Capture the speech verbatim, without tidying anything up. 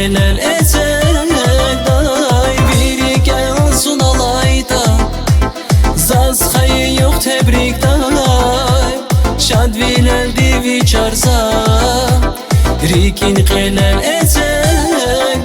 кьилел эцигдай, ви рикӀел зун алайтӀа, заз хайи югъ тебрикдай, шадвилелди ви чарза, рикӀин кьилел эцигдай,